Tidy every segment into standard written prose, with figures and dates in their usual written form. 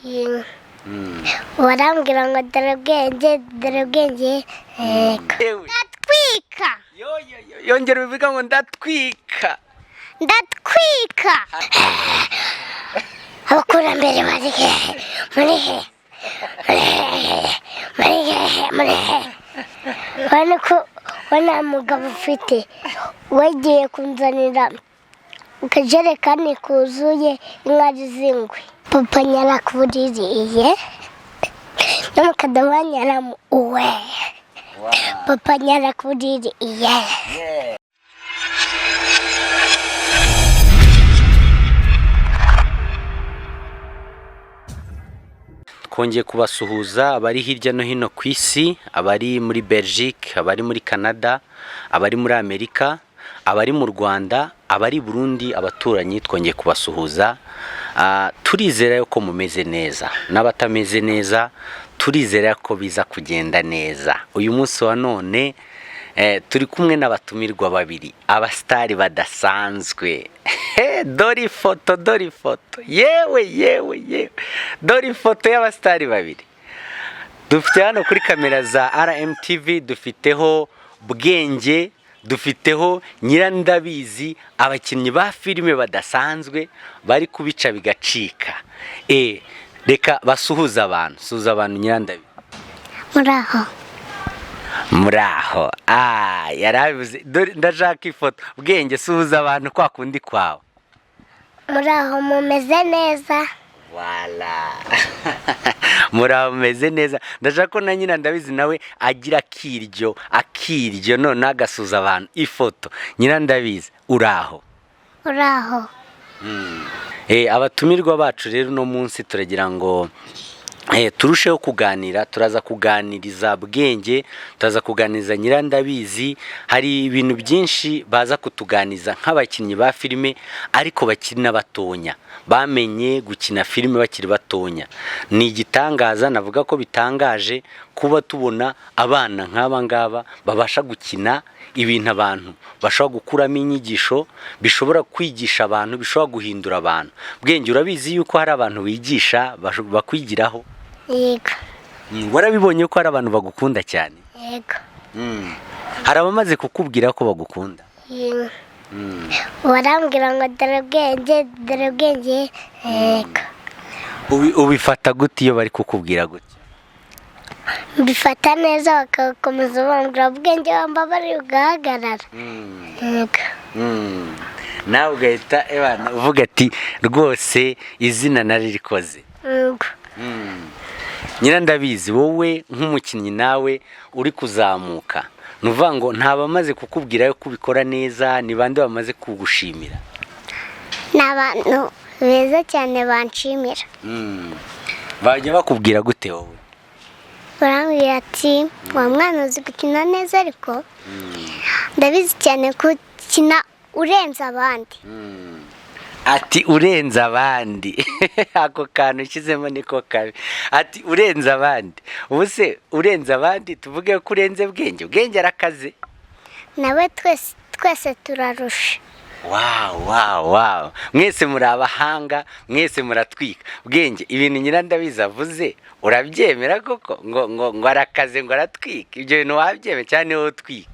Inka. Barambwira ngo dore ubwenge, dore ubwenge, yego. Yewe. Ndatwika. Yo, yo, yo, yongera ubivuga ngo ndatwika. Ndatwika. Abakurambere bari hehe? Muri he? Muri hehe? Muri hehe? Muri hehe? Urabona ko we nta mugabo ufite, wagiye kunzanira akajerekani kuzuye inkari z'ingwe. Papa nyarakuririye no mu kadobo nyaramu uwe. Papa nyarakuririye. Twongeye kubasuhuza abari hirya no hino ku isi, abari muri Belgique, abari muri Canada, abari muri Amerika, abari mu Rwanda, abari i Burundi, abaturanyi, twongeye kubasuhuza. Turizera yuko mumeze neza, n'abatameze neza turizera ko biza kugenda neza. Uyu munsi wa none turi kumwe n'abatumirwa babiri, abasitari badasanzwe. Dore ifoto, dore ifoto, yewe yewe yewe, dore ifoto y'abasitari babiri dufite hano kuri kamera za RMTV. Dufiteho Bwenge, dufiteho Nyirandabizi, abakinnyi ba filime badasanzwe bari kubica bigacika. Reka basuhuze abantu. Suhuza abantu, Nyirandabizi. Muraho. Muraho. Yarabivuze. Dore ndashaka ifoto. Bwenge, suhuza abantu kwa kundi kwawe. Muraho, mumeze neza? Wala, muraho, mumeze neza. Ndashaka ko na nyina ndabizi nawe agira akiryo akiryo, noneho agasuhuza abantu. Ifoto, nyina ndabizi, uraho? Uraho. Abatumirwa bacu rero, uno munsi turagira ngo turusheho kuganira. Turaza kuganiriza Bwenge, turaza kuganiriza Nyirandabizi. Hari ibintu byinshi baza kutuganiza nk'abakinnyi ba filime ariko bakiri n'abatonya, bamenye gukina filime bakiri batonya. Ni igitangaza, navuga ko bitangaje kuba tubona abana nk'aba ngaba babasha gukina ibintu abantu bashobora gukuramo inyigisho, bishobora kwigisha abantu, bishobora guhindura abantu. Bwenge, urabizi yuko hari abantu wigisha bakwigiraho? Yego. Warabibonye ko hari abantu bagukunda cyane? Yego. Hari abamaze kukubwira ko bagukunda? Yego. Barambwira ngo dore ubwenge, dore ubwenge, yego. Ubifata gute iyo bari kukubwira gutya? Mbifata neza, bakakomeza bambwira ubwenge, wambabariye ugahagarara, yego. Nawe ugahita ebana uvuga ati rwose izina naririkoze. Yego. Nyirandabizi, wowe nk'umukinnyi nawe uri kuzamuka, ni ukuvuga ngo nta bamaze kukubwira yuko ubikora neza? Ni bande bamaze kugushimira? Ni abantu beza cyane banshimira. Bajya bakubwira gute wowe? Barambwira ati wa mwana uzi gukina neza, ariko ndabizi cyane ko ukina urenze abandi. Ati urenze abandi. Ako kantu ushyizemo niko kabi, ati urenze abandi. Ubu se urenze abandi, tuvuge ko urenze Bwenge? Bwenge arakaze. Nawe twese twese turarusha. Wow, wow, wow! Mwese muri abahanga, mwese muratwika. Bwenge, ibintu Nyirandabizi avuze urabyemera koko? Ngo arakaze, ngo aratwika, ibyo bintu wabyemera cyane? Wowe utwika?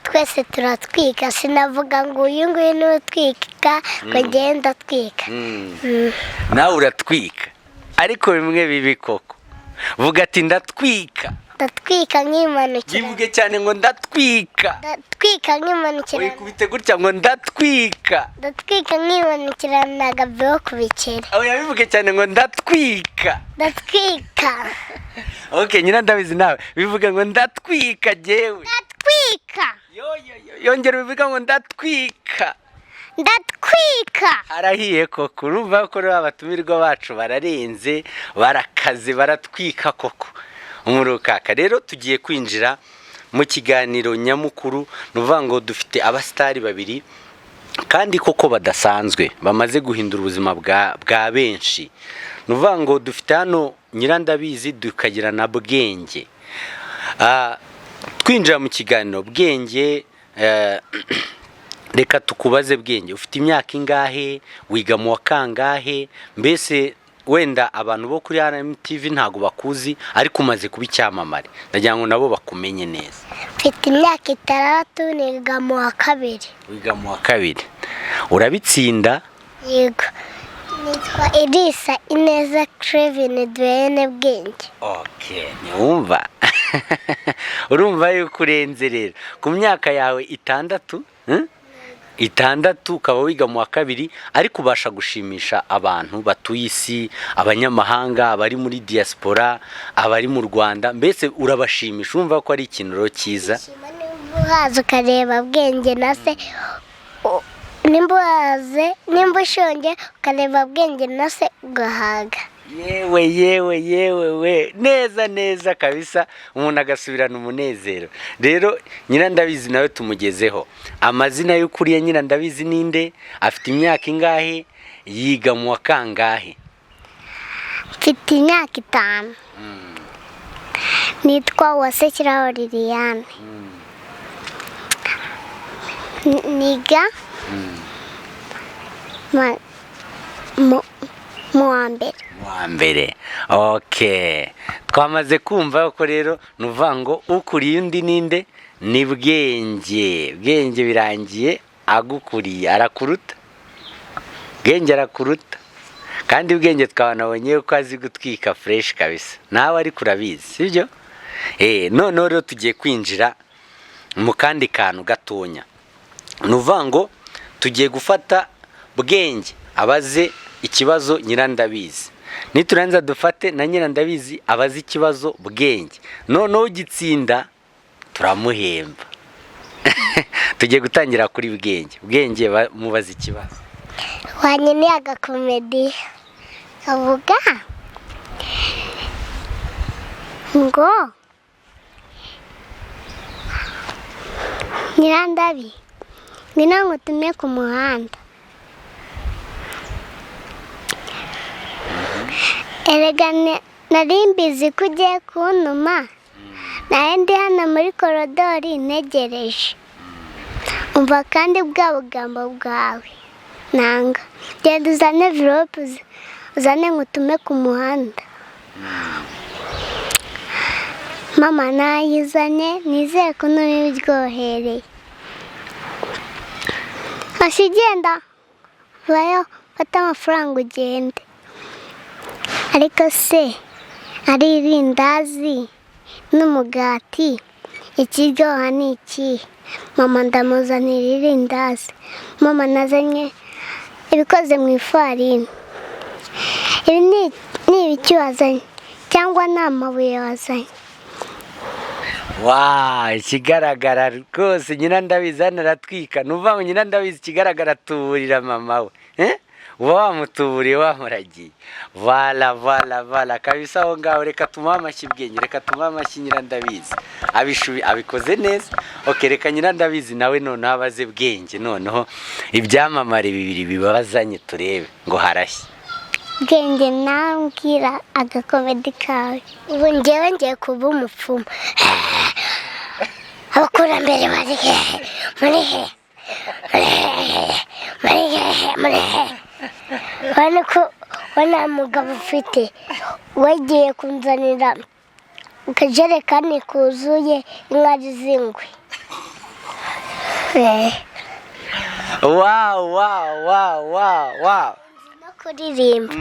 Twese turatwika, sinavuga ngo uyu nguyu niwe utwika, ngo ngende atwika. Nawe uratwika, ariko bimwe bibi koko. Vuga ati ndatwika. Ndatwika nkimanukira. Yivuge cyane ngo ndatwika. Ndatwika nkimanukira. Wikubite gutya ngo ndatwika. Ndatwika nkimanukira na gabi wo kubikira. Aho yabivuge cyane ngo ndatwika. Ndatwika. Okay, Nyirandabizi, nawe bivuge ngo ndatwika jyewe. Ndatwika. Yo, yo, yo, yongera ubivuga ngo ndatwika. Ndatwika. Harahiye koko. Urumva ko rero abatumirwa bacu bararenze, barakaze, baratwika koko. Umurukaka rero, tugiye kwinjira mu kiganiro nyamukuru. Ni ukuvuga ngo dufite abasitari babiri kandi koko badasanzwe, bamaze guhindura ubuzima bwa benshi. Ni ukuvuga ngo dufite hano Nyirandabizi, tukagira na Bwenge. Twinjira mu kiganiro, Bwenge, reka tukubaze. Bwenge, ufite imyaka ingahe? Wiga mu wa kangahe mbese? Wenda abantu bo kuri RMTV ntabwo bakuzi, ariko umaze kuba icyamamare, ndagira ngo nabo bakumenye neza. Mfite imyaka 6, niga mu wa kabiri. Wiga mu wa kabiri, urabitsinda? Yego. Nitwa Elisa Ineza Clevine Duwene Bwenge. Okay, ntiwumva, urumva yuko urenze rero ku myaka yawe 6, 6 ukaba wiga mu wa kabiri, ariko ubasha gushimisha abantu batuye isi, abanyamahanga, abari muri diaspora, abari mu Rwanda, mbese urabashimisha. Urumva ko ari ikintu rero cyiza. Shima nimba uhaze ukareba Bwenge na se, nimba uhaze, nimba ushonje ukareba Bwenge na se ugahaga. Yewe yewe yewe we, neza neza kabisa, umuntu agasubirana umunezero. Rero Nyirandabizi nawe tumugezeho amazina y'ukuri ya Nyirandabizi. Ninde? Afite imyaka ingahe? Yiga mu wa kangahe? Mfite imyaka 5, nitwa Uwasekiraho Liliane, niga mu wa mbere. Mu wa mbere, okay. Twamaze kumva ko rero ni ukuvuga ngo ukuriye undi ninde? Ni Bwenge. Bwenge birangiye agukuriye, arakuruta. Bwenge arakuruta, kandi Bwenge twanabonye ko azi gutwika fresh kabisa, nawe ariko urabizi, sibyo? Noneho rero tugiye kwinjira mu kandi kantu gatonya. Ni ukuvuga ngo tugiye gufata Bwenge abaze ikibazo Nyirandabizi, niturangiza dufate na Nyirandabizi abaze ikibazo Bwenge, noneho ugitsinda turamuhemba. Tugiye gutangira kuri Bwenge. Bwenge, mubaze ikibazo. Wanyeneye agakomedi kavuga ngo Nyirandabi, ngwino ngutume ku muhanda. Erega nari mbizi ko ugiye kuntuma, nawe ndi hano muri korodori ntegereje. Umva kandi bwa bugambo bwawe nanga, genda uzane envelope, uzane ngutume ku muhanda. Mama nayizanye, nizere ko ntubiryohereye. Hasi genda vayo, fata amafaranga ugende. Ariko se ari irindazi n'umugati, ikiryoha ni ikihe? Mama ndamuzanira irindazi. Mama nazanye ibikoze mu ifarini. Ibi ni ibiki wazanye? Cyangwa ni amabuye wazanye? Wa, ikigaragara rwose Nyirandabizi hano aratwika. Ni ukuvuga ngo Nyirandabizi ikigaragara atuburira mama we. Uba wamutuburiye, wamuragiye. Vala vala vala kabisa aho ngaho. Reka tumuhe amashyi Bwenge, reka tumuhe amashyi Nyirandabizi. Abikoze neza. Okay, reka Nyirandabizi nawe noneho abaze Bwenge, noneho ibyamamare bibiri bibabazanye turebe ngo harashye. Bwenge, nawe mbwira agakomedi kawe. Ubu ngewe ngiye kuba umupfumu. Abakurambere bari hehe? Muri he? Muri hehe? Muri hehe? Muri he? Urabona ko we nta mugabo ufite, wagiye kunzanira akajerekani kuzuye inkari z'ingwe. Wow wow wow wow wow! No kuririmba.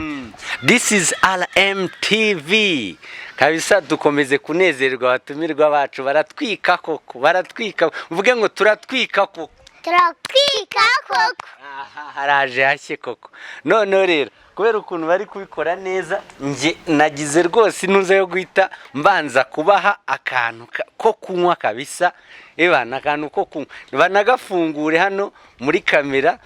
This is RMTV kabisa. Dukomeze kunezerwa, abatumirwa bacu baratwika koko, baratwika. Mvuge ngo turatwika koko. Turatwika koko. Aha haraje hashye koko. Noneho rero kubera ukuntu bari kubikora neza, njye nagize rwose intuza yo guhita mbanza kubaha akantu ko kunywa kabisa. Ebana akantu ko kunywa banagafungure hano muri kamera,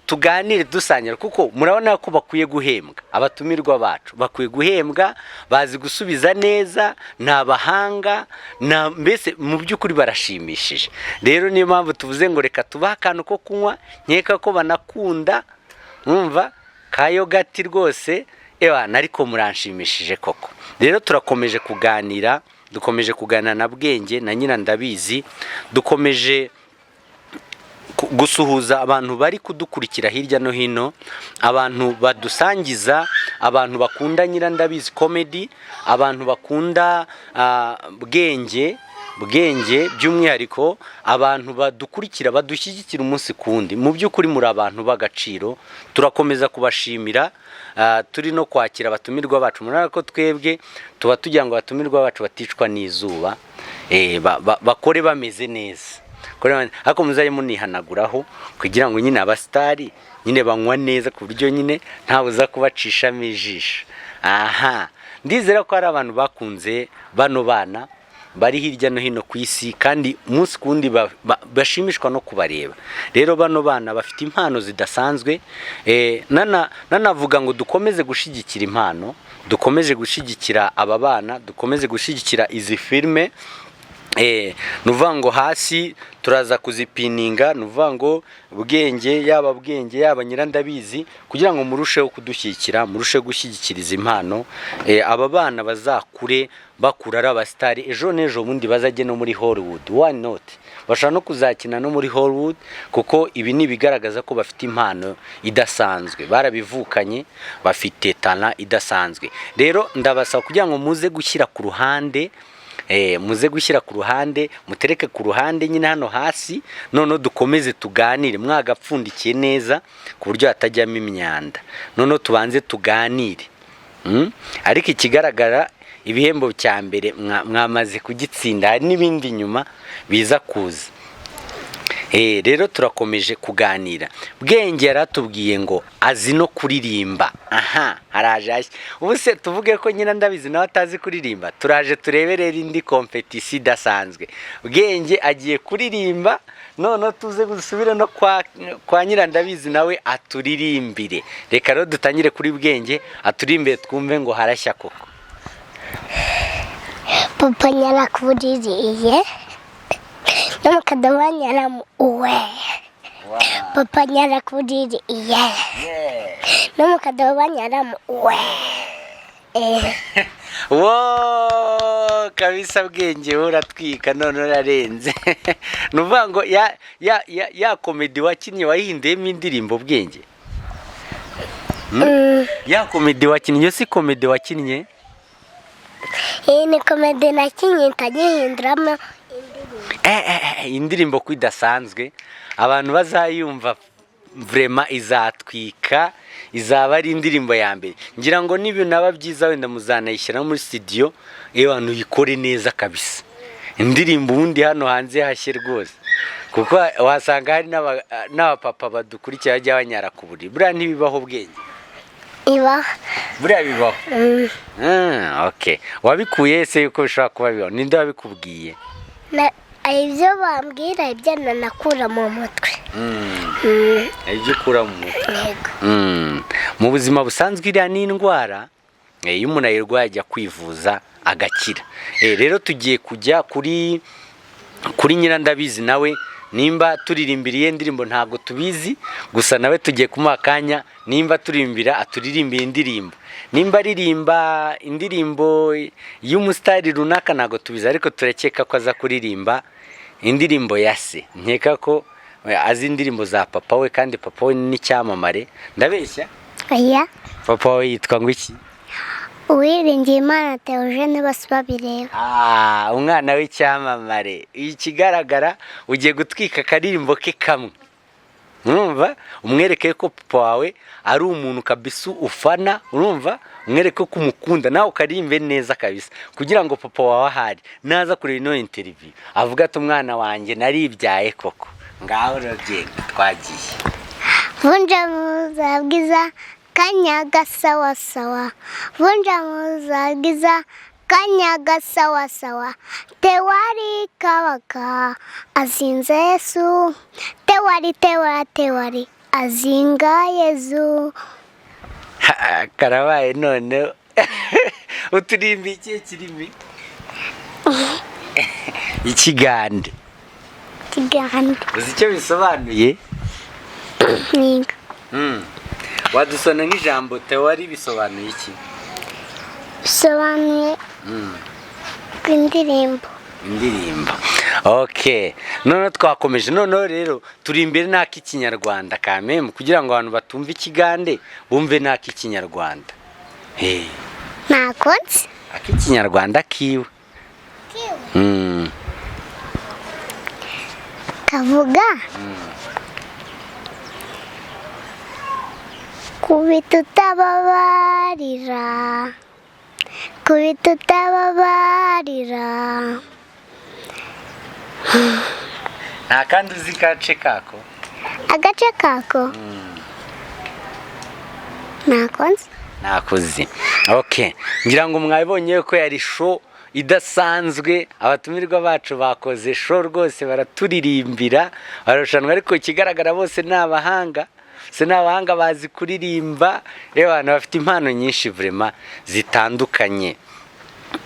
tuganire dusangira, kuko murabona ko bakwiye guhembwa. Abatumirwa bacu bakwiye guhembwa, bazi gusubiza neza, ni abahanga, na mbese mu by'ukuri barashimishije. Rero niyo mpamvu tuvuze ngo reka tubahe akantu ko kunywa, nkeka ko banakunda mwumva ka yogati rwose. Ebana ariko muranshimishije koko. Rero turakomeje kuganira, dukomeje kuganira na Bwenge na Nyirandabizi, dukomeje gusuhuza abantu bari kudukurikira hirya no hino, abantu badusangiza, abantu bakunda Nyirandabizi Comedy, abantu bakunda Bwenge Bwenge by'umwihariko, abantu badukurikira, badushyigikira umunsi ku wundi. Mu by'ukuri muri abantu b'agaciro, turakomeza kubashimira. Turi no kwakira abatumirwa bacu. Murabona ko twebwe tuba tugira ngo abatumirwa bacu baticwa n'izuba, bakore bameze neza. Ariko muzajye munihanaguraho kugira ngo nyine abasitari nyine banywa neza, ku buryo nyine ntawe uza kubacishamo ijisho. Aha ndizera ko hari abantu bakunze bano bana bari hirya no hino ku isi, kandi umunsi ku wundi bashimishwa no kubareba. Rero bano bana bafite impano zidasanzwe. Nanavuga ngo dukomeze gushyigikira impano, dukomeze gushyigikira aba bana, dukomeze gushyigikira izi filime. Ni ukuvuga ngo hasi turaza kuzipininga, ni ukuvuga ngo Bwenge, yaba Bwenge, yaba Nyirandabizi, kugira ngo murusheho kudushyigikira, murusheho gushyigikira izi mpano. Aba bana bazakure, bakura ari abasitari, ejo n'ejo bundi bazajye no muri Hollywood. Why not? Bashobora no kuzakina no muri Hollywood, kuko ibi ni ibigaragaza ko bafite impano idasanzwe, barabivukanye, bafite talent idasanzwe. Rero ndabasaba kugira ngo muze gushyira ku ruhande, muze gushyira ku ruhande, mutereke ku ruhande nyine hano hasi, noneho dukomeze tuganire mwagapfundikiye neza ku buryo hatajyamo imyanda, noneho tubanze tuganire. Ariko ikigaragara, ibihembo cya mbere mwamaze kugitsinda, hari n'ibindi nyuma biza kuza. Rero turakomeje kuganira. Bwenge yaratubwiye ngo azi no kuririmba. Aha haraje hashya. Ubu se tuvuge ko nyina ndabizi nawe atazi kuririmba? Turaje turebe rero indi compétition idasanzwe. Bwenge agiye kuririmba, noneho tuze gusubire no kwa Nyirandabizi nawe aturirimbire. Reka rero dutangire kuri Bwenge, aturirimbire twumve ngo harashya koko. Papa nyarakuriye no mu kadobo nyaramuwe. Papa nyarakuriye no mu kadobo nyaramuwe. Wo kabisa, Bwenge uratwika, none urarenze. Ni ukuvuga ngo ya comedy wakinnye wayihinduyemo indirimbo, Bwenge? Ya comedy wakinnye, iyo si comedy wakinnye? Iyi ni comedy nakinnye, ntagihinduramo. Indirimbo ko idasanzwe, abantu bazayumva vraiment izatwika, izaba ari indirimbo ya mbere. Ngira ngo naba byiza wenda muzanayishyira muri studio, iyo abantu uyikore neza kabisa. Indirimbo ubundi hano hanze hashye rwose, kuko wasanga hari n'abapapa badukurikira bajya banyara ku buriri. Buriya ntibibaho, Bwenge? Iba. Buriya bibaho? Okay, wabikuye se yuko bishobora kuba bibaho? Ninde wabikubwiye? Ibyo bambwira, ibyo nanakura mu mutwe. Ibyo ukura mu mutwe? Yego. Mu buzima busanzwe iriya ni indwara, iyo umuntu ayirwaye ajya kwivuza agakira. Rero tugiye kujya kuri Nyirandabizi nawe, nimba turirimbira iye ndirimbo ntabwo tubizi, gusa nawe tugiye kumuha akanya, nimba turirimbira aturirimbira indirimbo, nimba aririmba indirimbo y'umusitari runaka ntabwo tubizi, ariko turakeka ko aza kuririmba indirimbo ya se. Nkeka ko azi indirimbo za papa we, kandi papa we ni icyamamare. Ndabeshya? Oya. Papa we yitwa ngo iki? Uwiringiye Imana Theogene, bose babireba. Ah, umwana w'icyamamare. Ikigaragara ugiye gutwika akaririmbo ke kamwe, urumva umwereke ko papa wawe ari umuntu kabisa ufana, urumva umwereke ko umukunda, nawe ukaririmbe neza kabisa, kugira ngo papa wawe ahari naza kureba ino interview avuga ati: "Umwana wanjye naribyaye koko." Ngaho rero genda, twagiye. Vunja muza bwiza kanyaga sawa sawa, vunja muza bwiza kanyaga sawa sawa, tewari kabaka azinze Yesu, tewari tewara tewari azinga Yezu. Ha, karabaye. None uturimbi ikihe kirimi? Ikigande? Kigande. Uzi icyo bisobanuye? Niga. Wadusona nk'ijambo tewari bisobanuye iki? Bisobanuye indirimbo. Indirimbo. Okay, noneho twakomeje. Noneho rero turi imbere n'ak'ikinyarwanda kameme, kugira ngo abantu batumve ikigande bumve n'ak'ikinyarwanda. Hey, Ntako nzi. Ak'ikinyarwanda kiwe. Kavuga kubita utababarira, kubita utababarira. Nta kandi uzi gace kako? Agace kako ntako nzi. Nakuzi. Okay, ngira ngo mwabibonye ko yari show idasanzwe. Abatumirwa bacu bakoze show rwose, baraturirimbira, bararushanwa, ariko ikigaragara bose ni abahanga, se ni abahanga, bazi kuririmba. Rero abantu bafite impano nyinshi vraiment zitandukanye.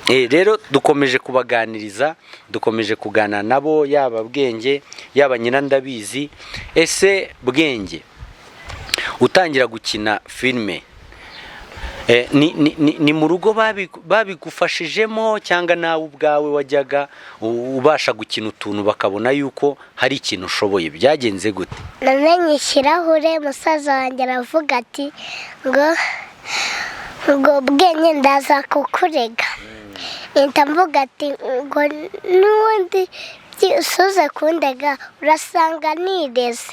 Rero dukomeje kubaganiriza, dukomeje kuganira nabo, yaba Bwenge, yaba Nyirandabizi. Ese Bwenge, utangira gukina filime, ni mu rugo babigufashijemo cyangwa nawe ubwawe wajyaga ubasha gukina utuntu bakabona yuko hari ikintu ushoboye? Byagenze gute? Namenye ikirahure, musaza wanjye aravuga ati ngo "Bwenge, ndaza kukurega." Mpita mvuga ati ngo "N'ubundi usuze kundega, urasanga nireze."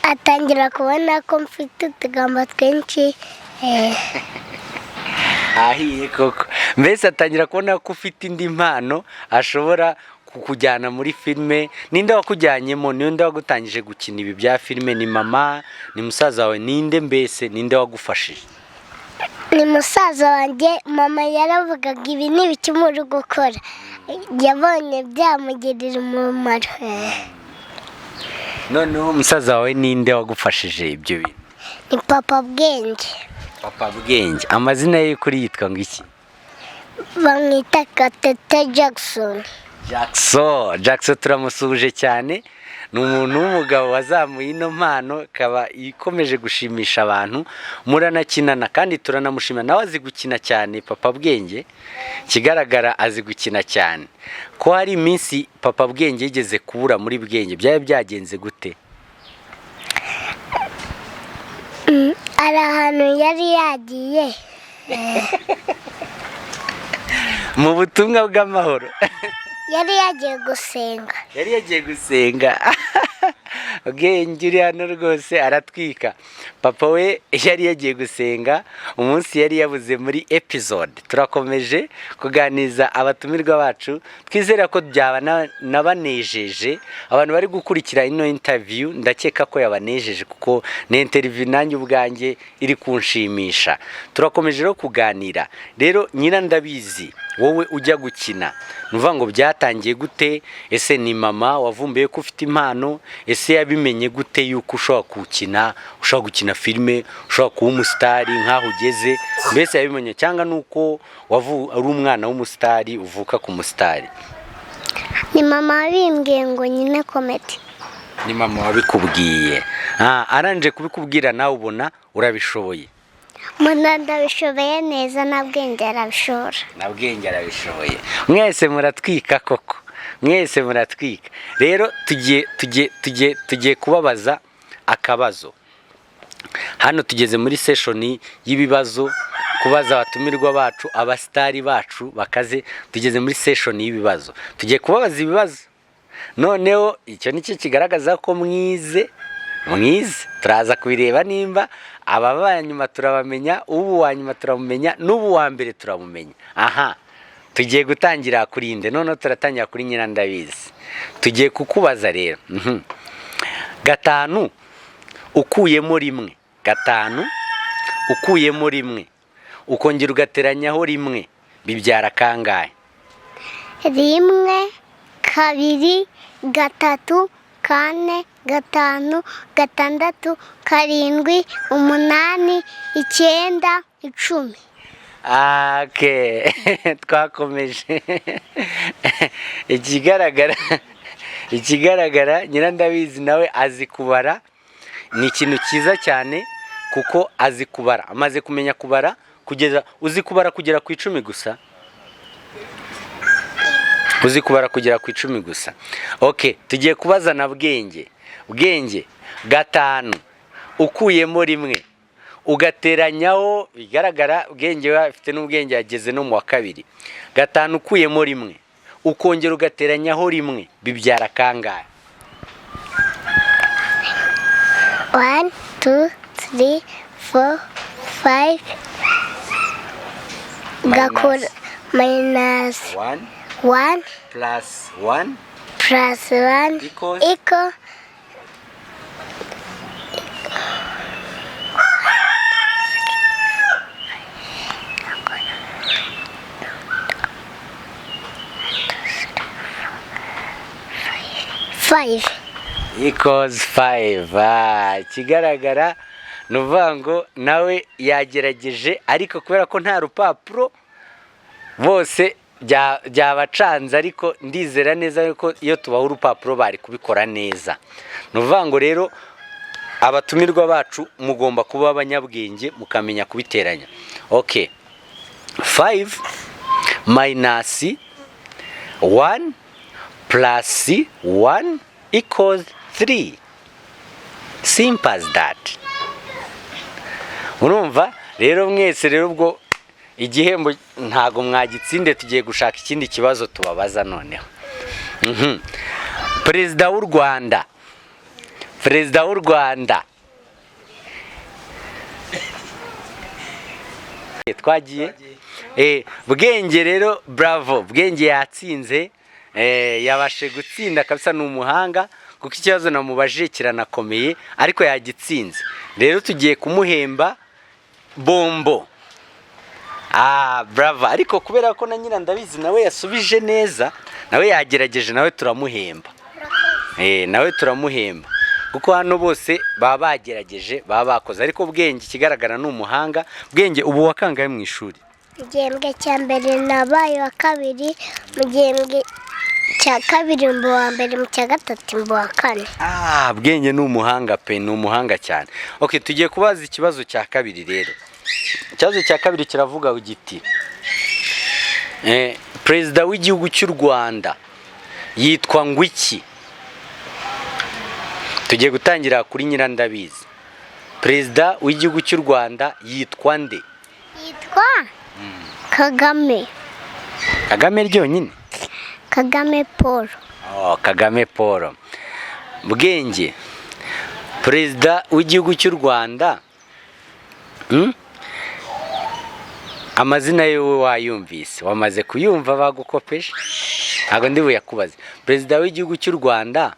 Atangira kubona ko mfite utugambo twinshi. Ahiye koko! Mbese atangira kubona ko ufite indi mpano ashobora kukujyana muri filime. Ninde wakujyanyemo? Ninde wagutangije gukina ibi bya filime? Ni mama, ni musaza wawe, ninde? Mbese ninde wagufashije? Ni musaza wanjye. Mama yaravugaga "Ibi ni ibiki muri gukora?" Yabonye byamugirira umumaro. Noneho musaza wawe ninde wagufashije ibyo bintu? Ni papa Bwenge. Papa Bwenge, amazina ye kuri yitwa ngo iki? Bamwita Gatete Jackson. Jackson. Jackson turamusuhuje cyane, ni umuntu w'umugabo wazamuye ino mpano ikaba ikomeje gushimisha abantu. Muranakinana kandi turanamushimira, nawe azi gukina cyane. Papa Bwenge ikigaragara azi gukina cyane. Ko hari iminsi papa Bwenge yigeze kubura muri Bwenge, byaba byagenze gute? Hari ahantu yari yagiye. Mu butumwa bw'amahoro. Yari yagiye gusenga. Yari yagiye gusenga. Bwenge uri hano rwose aratwika. Papa we yari yagiye gusenga umunsi yari yabuze muri episode. Turakomeje kuganiriza abatumirwa bacu, twizera ko byaba nabanejeje. Abantu bari gukurikira ino interview, ndakeka ko yabanejeje, kuko ni interview nanjye ubwanjye iri kunshimisha. Turakomeje rero kuganira. Rero Nyirandabizi, wowe ujya gukina, ni ukuvuga ngo byatangiye gute? Ese ni mama wavumbuye ko ufite impano? Ese yabimenye gute yuko ushobora gukina, ushobora gukina filime, ushobora kuba umusitari nk'aho ugeze? Mbese yabimenye cyangwa ni uko ari umwana w'umusitari, uvuka ku musitari? Ni mama wabimbwiye ngo nyine comedy. Ni mama wabikubwiye. Arangije kubikubwira nawe ubona urabishoboye? Mbona ndabishoboye neza, na Bwenge arabishobora. Na Bwenge arabishoboye. Mwese muratwika koko, mwese muratwika. Rero tugiye kubabaza akabazo. Hano tugeze muri session y'ibibazo, kubaza abatumirwa bacu, abasitari bacu bakaze. Tugeze muri session y'ibibazo, tugiye kubabaza ibibazo. Noneho icyo nicyo kigaragaza ko mwize. Mwize, turaza kubireba nimba aba nyuma turabamenya, ubu wa nyuma turamumenya, n'ubu wa mbere turamumenya. Aha tugiye gutangira kuri nde? Noneho turatangira kuri Nyirandabizi. Tugiye kukubaza rero. 5 ukuyemo 1, 5 ukuyemo 1 ukongera ugateranyaho 1, bibyara kangahe? 1, 2, 3, 4, 5, 6, 7, 8, 9, 10. Okay, twakomeje. Ikigaragara Nyirandabizi nawe azi kubara. Ni ikintu cyiza cyane kuko azi kubara, amaze kumenya kubara kugeza, uzi kubara kugera ku 10 gusa. Uzi kubara kugera ku 10 gusa. Okay, tugiye kubaza na Bwenge. Bwenge, 5 ukuyemo 1 ugateranyaho, bigaragara Bwenge we afite n'ubwenge, yageze no mu wa 2. 5 ukuyemo 1 ukongera ugateranyaho 1 bibyara kangahe? 1, 2, 3, 4, 5. Gakura minus 1 1 plus 1 plus 1 Equals? Equal 5. Equals 5. Ikigaragara ni ukuvuga ngo nawe yagerageje, ariko kubera ko nta rupapuro bose byabacanze, ariko ndizera neza yuko iyo tubaha urupapuro bari kubikora neza. Ni ukuvuga ngo rero abatumirwa bacu mugomba kuba abanyabwenge mukamenya kubiteranya. Okay, 5 minus 1 plus 1 equals 3. Simple as that. Urumva rero mwese rero ubwo igihembo ntago mwagitsinde, tugiye gushaka ikindi kibazo tubabaza noneho. Perezida w'u Rwanda, Perezida w'u Rwanda twagiye. Bwenge rero, bravo, Bwenge yatsinze, yabashe gutsinda kabisa, ni umuhanga kuko ikibazo namubajije kiranakomeye ariko yagitsinze. Rero tugiye kumuhemba bombo. Bravo, ariko kubera ko na Nyirandabizi nawe yasubije neza, nawe yagerageje, nawe turamuhemba. Nawe turamuhemba kuko hano bose baba bagerageje, baba bakoze, ariko Bwenge ikigaragara ni umuhanga. Bwenge, ubu wakangaye mu ishuri? Mu gihembwe cya mbere nabaye wa 2, mu gihembwe cya 2 mba uwa 1, mu cya 3 mba uwa 4. Bwenge ni umuhanga pe, ni umuhanga cyane. Okay, tugiye kubaza ikibazo cya 2 rero. Ikibazo cya 2 kiravuga giti: Perezida w'igihugu cy'u Rwanda yitwa ngwiki? Tugiye gutangira kuri Nyirandabizi. Perezida w'igihugu cy'u Rwanda yitwa nde? Yitwa Kagame. Kagame ryonyine? Kagame Paul. Oh, Kagame Paul. Bwenge, Perezida w'igihugu cy'u Rwanda, amazina yewe wayumvise, wamaze kuyumva, bagukopeje, ntabwo ndi buyakubaze. Perezida w'igihugu cy'u Rwanda,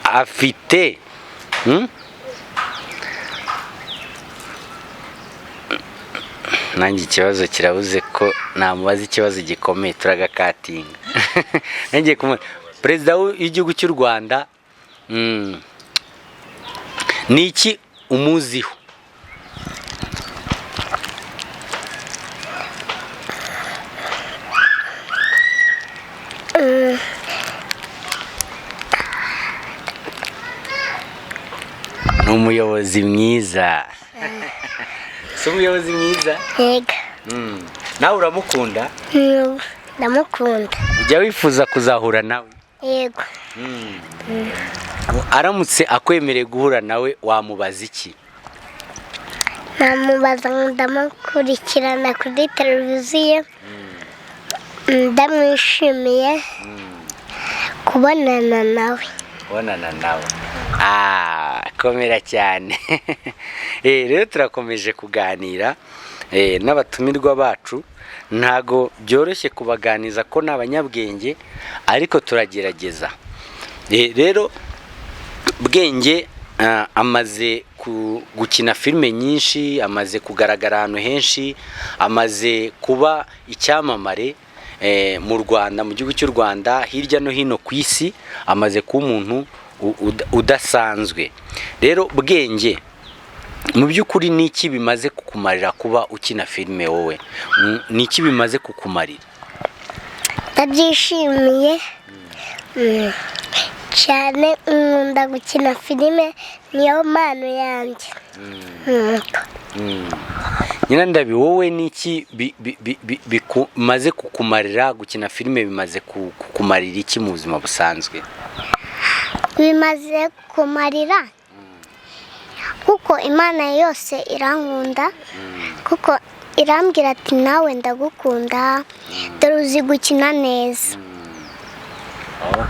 afite nanjye ikibazo kirabuze ko namubaza ikibazo gikomeye, turagakatinga. Nanjye Perezida w'igihugu cy'u Rwanda, ni iki umuziho? Ni umuyobozi mwiza. Si umuyobozi mwiza? Yego. Nawe uramukunda? Ndamukunda. Ujya wifuza kuzahura nawe? Yego. Aramutse akwemereye guhura nawe wamubaza iki? Namubaza, ndamukurikirana kuri televiziyo, ndamwishimiye kubonana nawe. Kubonana nawe. Komera cyane. Rero turakomeje kuganira n'abatumirwa bacu, ntago byoroshye kubaganiza ko ni abanyabwenge, ariko turagerageza. Rero Bwenge amaze gukina filime nyinshi, amaze kugaragara ahantu henshi, amaze kuba icyamamare mu Rwanda, mu gihugu cy'u Rwanda, hirya no hino ku isi, amaze kuba umuntu udasanzwe. Rero Bwenge, mu by'ukuri ni iki bimaze kukumarira kuba ukina filime wowe? Ni iki bimaze kukumarira? Ndabyishimiye cyane, nkunda gukina filime, niyo mpano yanjye. Nyirandabi, wowe niki bimaze kukumarira gukina filime? Bimaze kukumarira iki mu buzima busanzwe? Bimaze kumarira kuko Imana yose irankunda, kuko irambwira ati: "Nawe ndagukunda, dore uzi gukina neza."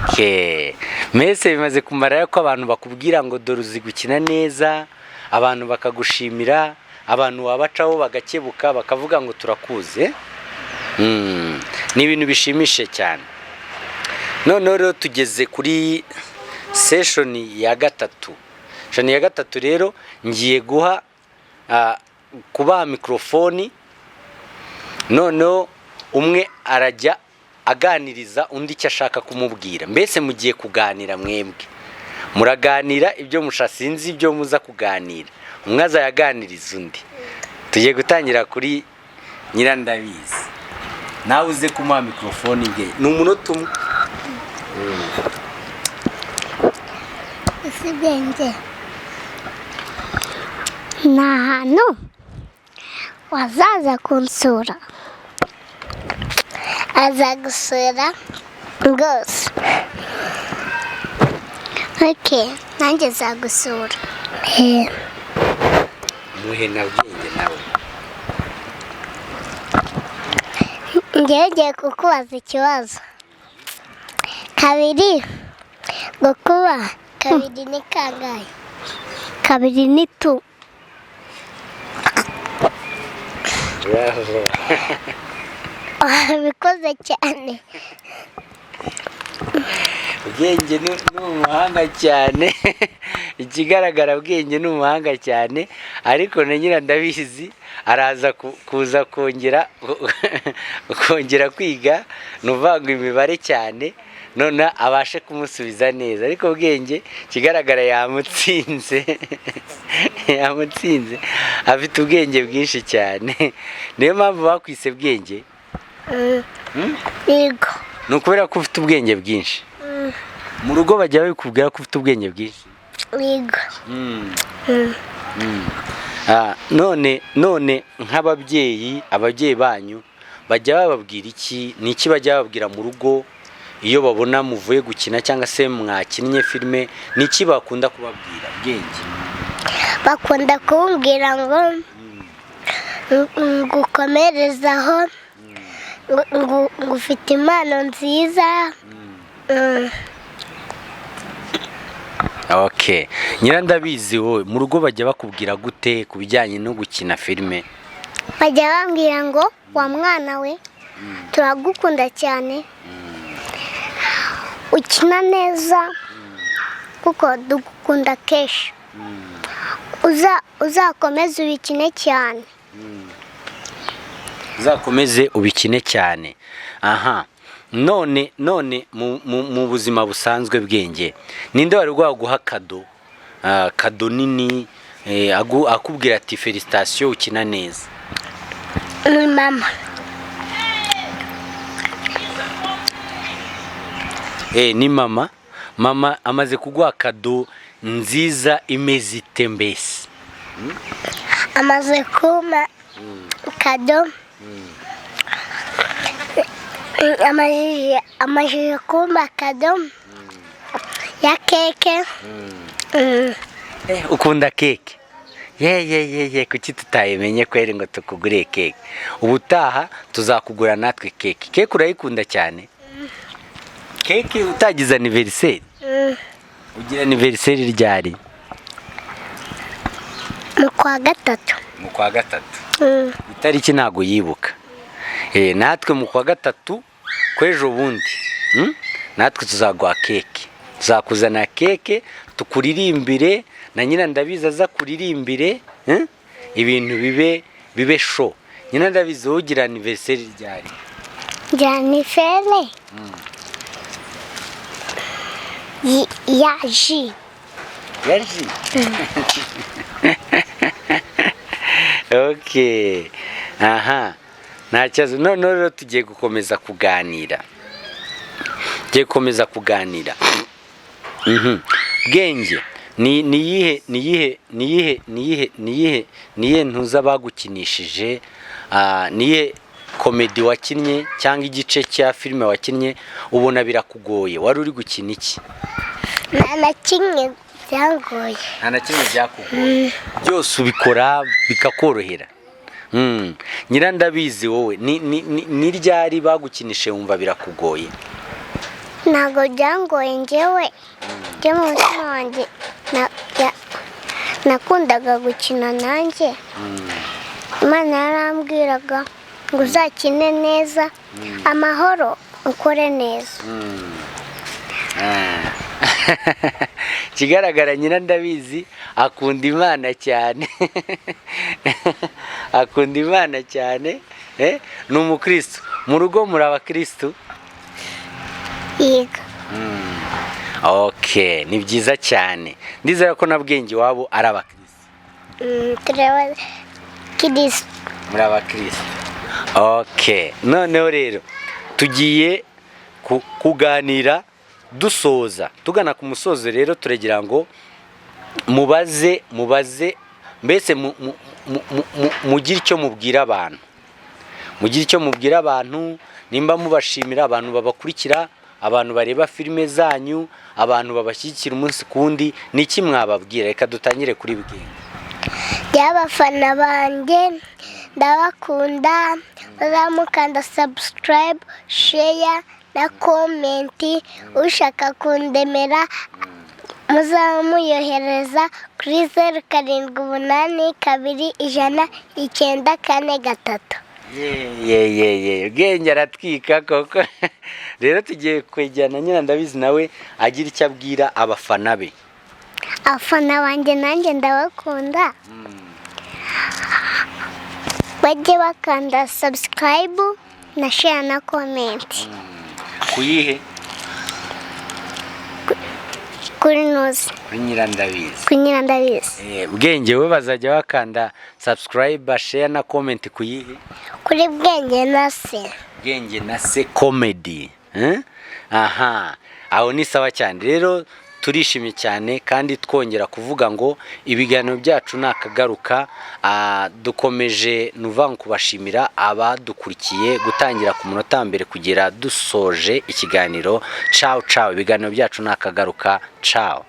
Okay. Mbese bimaze kumara ko abantu bakubwira ngo dore uzi gukina neza, abantu bakagushimira, abantu wabacaho bagakebuka bakavuga ngo turakuze. Ni ibintu bishimishije cyane. Noneho rero tugeze kuri session ya gatatu. Session ya gatatu rero ngiye guha kubaha mikorofoni, noneho umwe arajya aganiriza undi icyo ashaka kumubwira. Mbese mugiye kuganira mwebwe, muraganira ibyo mushasinzi, ibyo muza kuganira, umwe azayaganiriza undi. Tugiye gutangira kuri Nyirandabizi, nawe uze kumuha mikorofoni bwe, ni umunota umwe. Ese Bwenge, ni ahantu wazaza kunsura? Aza gusura rwose. Okay, nanjye nzagusura. Muhe na Bwenge nawe. Ngewe ngiye kukubaza ikibazo. Kabiri gukuba kabiri ni kangahe? Kabiri ni tu. Bravo. Wabikoze cyane. Bwenge ni umuhanga cyane. Ikigaragara, Bwenge ni umuhanga cyane, ariko na Nyirandabizi araza kuza kongera kwiga, ni ukuvuga ngo imibare cyane, none abashe kumusubiza neza. Ariko Bwenge ikigaragara yamutsinze, yamutsinze, afite ubwenge bwinshi cyane. Niyo mpamvu bakwise Bwenge? Yego. Ni ukubera ko ufite ubwenge bwinshi. Mu rugo bajya babikubwira ko ufite ubwenge bwinshi? Yego. None nk'ababyeyi, ababyeyi banyu bajya bababwira iki? Ni iki bajya bababwira mu rugo iyo babona muvuye gukina cyangwa se mwakinnye filime? Ni iki bakunda kubabwira, Bwenge? Bakunda kumbwira ngo ngukomerezaho, ngo ufite impano nziza. Okay, Nyirandabizi, wowe mu rugo bajya bakubwira gute ku bijyanye no gukina filime? Bajya bambwira ngo: "Wa mwana we, turagukunda cyane, ukina neza, kuko dugukunda kenshi. Uzakomeze ubikine cyane." Uzakomeze ubikine cyane. Aha, none mu buzima busanzwe, Bwenge, ninde wari waguha kado, kado nini, akubwira ati: "Félicitations, ukina neza"? Ni mama. Ni mama. Mama amaze kuguha kado nziza imeze ite mbese? Amaze kumpa kado, amajije kumpa kado ya keke. Ukunda keke? Ye ye ye ye, kuki tutayimenye kweri ngo tukugure keke? Ubutaha tuzakugura natwe keke. Keke urayikunda cyane? Keke utagize anniversaire? Mm. Ugira anniversaire ryari? Mu kwa gatatu. Mu kwa gatatu? Mm. Itariki ntabwo yibuka. Natwe mu kwa gatatu kw'ejo bundi, Natwe tuzaguha keke, tuzakuzana keke tukuririmbire, na Nyirandabizi aza kuririmbire, Ibintu bibe show. Nyirandabizi, wowe ugira anniversaire ryari? Janifere ya ji. Yaji. Okay, aha, nta kibazo. Noneho rero tugiye gukomeza kuganira, tugiye gukomeza kuganira. Bwenge, Ni niyihe niyihe niyihe niyihe niyihe ntuza bagukinishije, niyihe comedy wakinnye cyangwa igice cya filime wakinnye ubona birakugoye? Wari uri gukina iki? Nta na kimwe byangoye. Nta na kimwe byakugoye, byose ubikora bikakorohera. Nyirandabizi, wowe ni ryari bagukinishije wumva birakugoye? Ntabwo byangoye. Njyewe njye mu mutima wanjye nakundaga gukina nanjye. Imana yarambwiraga ngo uzakine neza, amahoro, ukore neza. Ikigaragara, Nyirandabizi akunda Imana cyane, akunda Imana cyane, ni umukristu. Mu rugo muri abakristu? Yiga. Ok, ni byiza cyane. Ndizera ko na Bwenge iwabo ari abakristu. Turaba kirisitu. Muri abakristu, ok. Noneho rero tugiye kuganira dusoza, tugana ku musozo. Rero turagira ngo mubaze mbese mugire icyo mubwira abantu, mugire icyo mubwira abantu, nimba mubashimira, abantu babakurikira, abantu bareba filime zanyu, abantu babashyigikira umunsi ku wundi. Ni iki mwababwira? Reka dutangire kuri Bwenge. Y'abafana banjye, ndabakunda. Bazamukanda subscribe, share na comment. Ushaka kundemera muzamuyohereza kuri 0782100943. Ye ye ye, Bwenge aratwika koko. Rero tugiye kwegerana Nyirandabizi, nawe agira icyo abwira abafana be. Abafana banjye, nanjye ndabakunda. Bajye bakanda subscribe na share na comment. Kuyihe? Kuri nuzi. Kuri Nyirandabizi. Kuri Nyirandabizi. Bwenge we bazajya bakanda subscribe, share na comment kuyihe? Kuri Bwenge na Se. Bwenge na Se Comedy, eh? Aha, aho ni sawa cyane. Rero turishimye cyane kandi twongera kuvuga ngo ibiganiro byacu ni akagaruka. Dukomeje nuvuga ngo kubashimira abadukurikiye gutangira ku munota wa mbere kugera dusoje ikiganiro. Ciao ciao, ibiganiro byacu ni akagaruka, ciao.